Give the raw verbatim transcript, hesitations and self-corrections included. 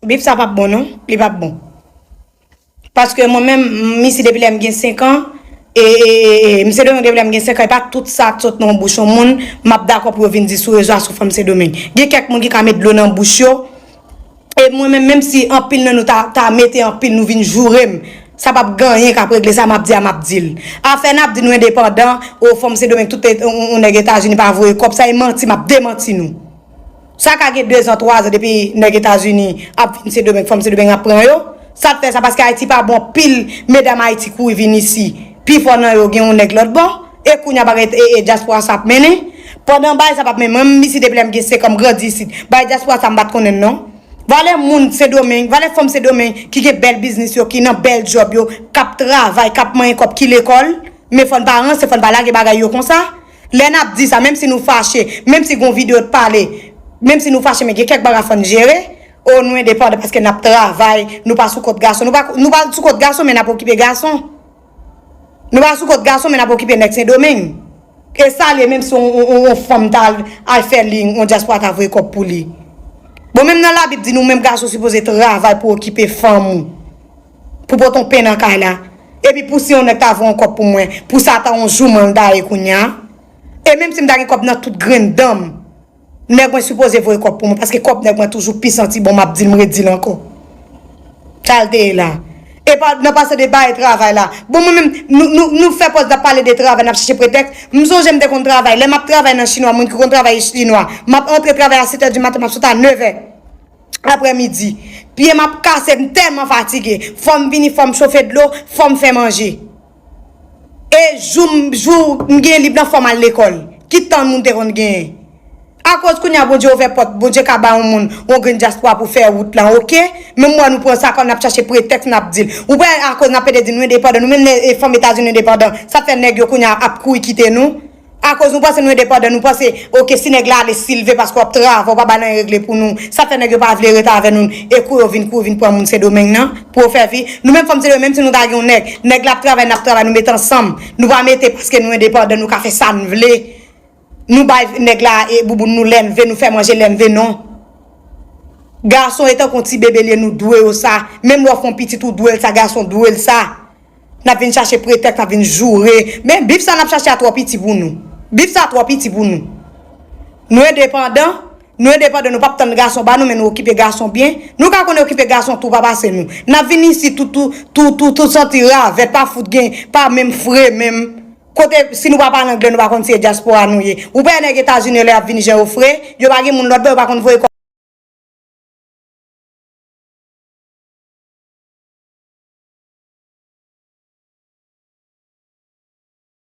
Bif sa p ap bon non, li p ap bon. Paske mwen menm, m isi depi lè m gen senk an, e, e, e, e, m Sendomeng depi lè m gen senk an, e pa tout sa k sot nan bouch yon moun, m ap dakò pou yo vin di sou rezo a sou fanm Sendomeng. Gen kèk moun ki ka met dlo nan bouch yo, e mwen menm, menm si anpil nan nou ta, ta mete anpil, nou vin joure m, sa p ap gen anyen k ap regle sa, m ap di a, m ap di l. Afè n ap di nou endepandan, o fanm Sendomeng, tout e, on, on nèg Etazini pa voye kòb, sa e manti, m ap demanti nou. Sa ka gen dezan, twazan depi nèg Etazini ap vin Sendomeng, fanm Sendomeng ap pran yo. Sa t fè sa, paske Ayiti pa bon, anpil medam Ayiti kouri vin isi. Pifò nan yo gen yon nèg lòt bò. E kounye a bagay e, e dyaspora sa ap mennen. Pandan bagay sa p ap mennen, mwen menm isi depi lè m gen senk an, m grandi isit. Bagay dyaspora sa m pa t konnen l non. Valè moun Sendomeng, valè fanm Sendomeng ki gen bèl biznis yo, ki nan bèl djòb yo, k ap travay, k ap manyen kòb, ki lekòl. Men fò n pa ranse, fò n pa lage bagay yo konsa. Lè n ap di sa, menm si nou fache, menm si gon videyo t pale, menm si nou fache, men gen kèk bagay fò n jere. O, nou endepandan paske n ap travay, nou pa sou kont gason. Nou pa, nou pa sou kont gason, men n ap okipe gason. Nou pa sou kont gason, men n ap okipe nèg Sendomeng. E sa l ye, menm si on, on, on, on fanm ta al, al fè li, on dyaspora ta voye kòb pou li. Bon, menm nan Labib di nou, menm gason sipoze travay pou okipe fanm ou. Pou pote on pen nan kay la. Epi pou si yon nèg ta voye yon kòb pou mwen, pou sa ta yon jouman l ta ye kounye a. E menm si m ta gen kòb nan tout grenn dan m, nèg mwen sipoze voye kòb pou mwen, paske kòb nèg mwen toujou pi santi bon, m ap di l, m redi l ankò. Sa l te ye la. E pa, nan pase de bagay travay la. Bon, mwen menm, nou, nou, nou fè pòz n ap pale de travay, n ap chèche pretèks. M sonje m te konn travay. Lè m ap travay nan chinwa, moun ki konn travay chinwa, m ap antre travay a sèt è di maten, m ap soti a nèf è aprèmidi. Pye m ap kase, m tèlman fatige. Fò m vini, fò m chofe dlo, fò m fè manje. E jou m, jou m gen lib nan, fò m al lekòl. Ki tan moun te konn genyen? Akoz kounye a Bondye ouvè pòt, Bondye ka ba yon moun yon grenn dyaspora pou fè wout la, oke? Men m wè nou pran sa kòm n ap chache pretèks, n ap di l. Ou wè akoz n ap pede di nou endepandan, nou menm e fanm Etazini endepandan. Sa fè nèg yo kounye a ap kouri kite nou. Akoz nou panse nou endepandan, nou panse, oke, si nèg la ale, si l vle, paske w ap travay, w pa ba l anyen regle pou nou. Sa fè nèg yo pa vle rete avè nou, e kou yo vin, kou yo vin pran moun Sendomeng nan, pou yo fè vi. Nou menm fanm Sendomeng, menm si nou ta gen yon nèg, nèg la ap travay, n ap travay, nou mete ansanm. Nou pa mete paske nou endepandan, nou ka fè sa n vle. Nou bay nèg la e bouboun nou lè n vle, nou fè manje lè n vle, non. Gason e tankou ti bebe l ye, nou dwe yo sa. Menm lè w fè yon pitit, ou dwe l sa, gason dwe l sa. N ap vin chache pretèks, n ap vin joure. Men bif sa n ap chache a twò piti pou nou. Bif sa twò piti pou nou. Nou endepandan, nou endepandan, nou p ap tann gason ba nou, men nou okipe gason byen. Nou ka konn okipe gason tou, pa pase nou. N ap vin isi tou, tou, tou, tou, tou santi ravèt, pa fout gen, pa menm fre menm. Kote, si nou pa pale anglè, nou pa konn si e dyaspora nou ye. Ou pa wè nèg Etazini yo lè y ap vini jan yo fre, yo pa gen moun lòt bò, yo pa konn voye kòb.